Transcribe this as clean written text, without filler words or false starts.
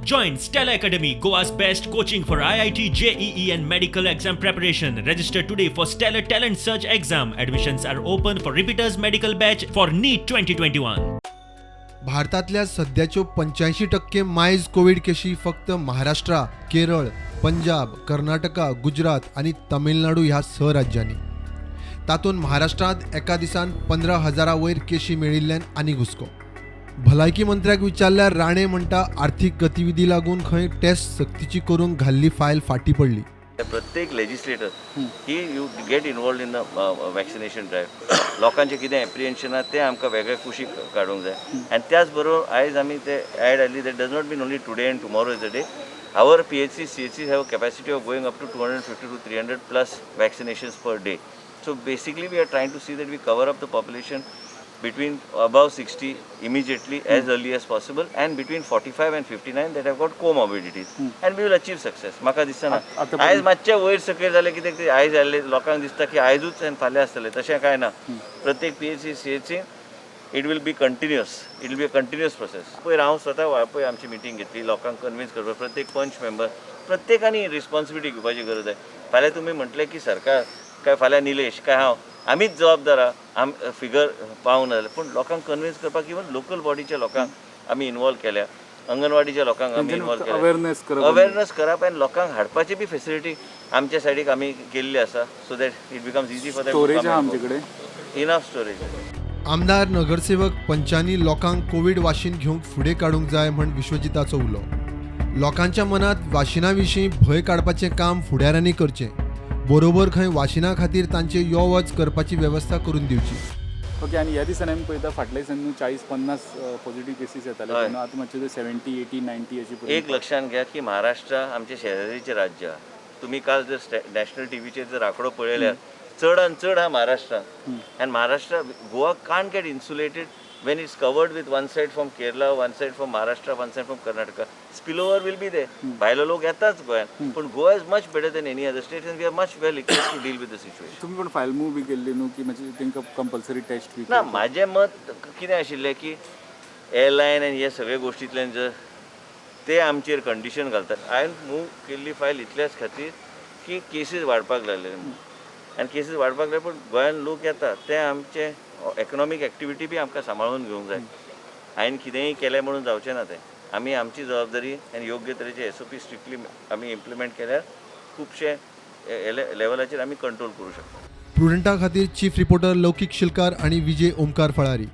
Join Stellar Academy, Goa's best coaching for IIT, JEE and medical exam preparation. Register today for Stellar Talent Search exam. Admissions are open for repeaters medical batch for NEET 2021. भारतांतल्या सद्याच्यो 85% मायज Covid केशी फक्त महाराष्ट्र, केरळ, पंजाब, कर्नाटका, गुजरात आनी तमिळनाडू ह्या 6 राज्यांनी. तातूंत महाराष्ट्रांत एका दिसान 15,000 वयर केशी मेळिल्ल्यान आनी घुसको. भलायकी मंत्र्याक विचारल्यार राणे म्हणटा आर्थीक गतिविधी लागून खंय टेस्ट सक्तीची करूंक घाल्ली फायल फाटी पडली. प्रत्येक legislator he you get involved in the vaccination drive. लोकांचें कितें एप्रिहेन्शन आहा तें आमकां वेगळे कुशीक काडूंक जाय. आनी त्याच बरोबर आयज आमी ते एड आयली that does not mean only today and tomorrow is the day. Our PHC CHC have capacity of going up to 250 to 300 plus vaccinations per day. So basically we are trying to see that we cover up the population between above 60 immediately as early as possible and between 45 and 59 that have got comorbidities and we will achieve success. म्हाका दिसना आयज मातशें वयर सकयल जालें कित्याक ते आयज जाल्ले लोकांक दिसता की आयजूच आनी फाल्यां आसतलें, तशें कांय ना. प्रत्येक PHC CHC it will be continuous, it will be a continuous process. पयर हांव स्वता वाळपय आमची मिटींग घेतली, लोकांक कन्विन्स करपाक प्रत्येक पंच मेंबर प्रत्येकानी रिस्पॉन्सिबिलिटी घेवपाची गरज आहे. फाल्यां तुमी म्हटलें की सरकार काय फाल्यां निलेश काय हांव आमीच जबाबदार आहा, आम फिगर पावूंक ना जाल्यार, पूण लोकांक कन्विन्स करपाक इवन लोकल बॉडीच्या लोकांक आमी इनवॉल्व केल्या, अंगणवाडीच्या लोकांक आमी इनवॉल्व केल्या, अवेरनेस करप आनी लोकांक हाडपाची बी फेसिलिटी आमच्या सायडीक आमी केल्ली आसा, so that it becomes easy for storage आमचे कडेन इनफ स्टोरेज. आमदार, नगरसेवक, पंचांनी लोकांक कोवीड वाशीन घेवंक फुडें काडूंक जाय म्हण विश्वजिताचो उलो. लोकांच्या मनांत वाशिना विशीं भंय काडपाचें काम फुडाऱ्यांनी करचें, बरोबर खंय वाशिना खातीर तांचे यो वच करपाची वेवस्था करून दिवची. ओके, आनी ह्या दिसांनी आमी पळयता फाटल्या दिसांनी 40-50 पॉझिटिव्ह केसीस येताले, आतां मातशे 70, 80, 90 अशी. एक लक्षांत घ्या की महाराष्ट्र आमचे शेजारीचें राज्य आहा. तुमी काल जर नॅशनल टीव्हीचेर जर आंकडो पळयल्यार चडान चड आहा महाराष्ट्रान. आनी Maharashtra Goa can't get insulated when it's covered with one side from Kerala, one side from Maharashtra, one side from Karnataka. Spillover will be there. भायलो लोक येताच गोंयांत, पण Goa is much better than any other state and we are much well equipped to deal with the situation. तुमी पण file move बी केल्ली न्हू की म्हणजे तांकां कंपल्सरी टेस्ट बी? ना, म्हाजें मत कितें आशिल्लें की एअरलायन आनी हे सगळे गोश्टींतल्यान जर ते आमचेर कंडिशन घालतात, हांवें मूव केल्ली फायल इतल्याच खातीर की केसीस वाडपाक लागले आनी केसीस वाडपाक लागले, पूण गोंयांत लोक येतात ते आमचे इकॉनॉमीक एक्टिविटी बी आमकां सांबाळून घेवंक जाय. हांवें कितेंय केलें म्हणून जावचें ना, तें आमी आमची जबाबदारी आनी योग्य तरेचे SOP strictly आमी इम्प्लिमेंट केल्यार खुबशे लेवलाचेर आमी कंट्रोल करूं शकता. प्रुडंटा खातीर चीफ रिपोर्टर लौकीक शिलकार आनी विजय ओमकार फळारी.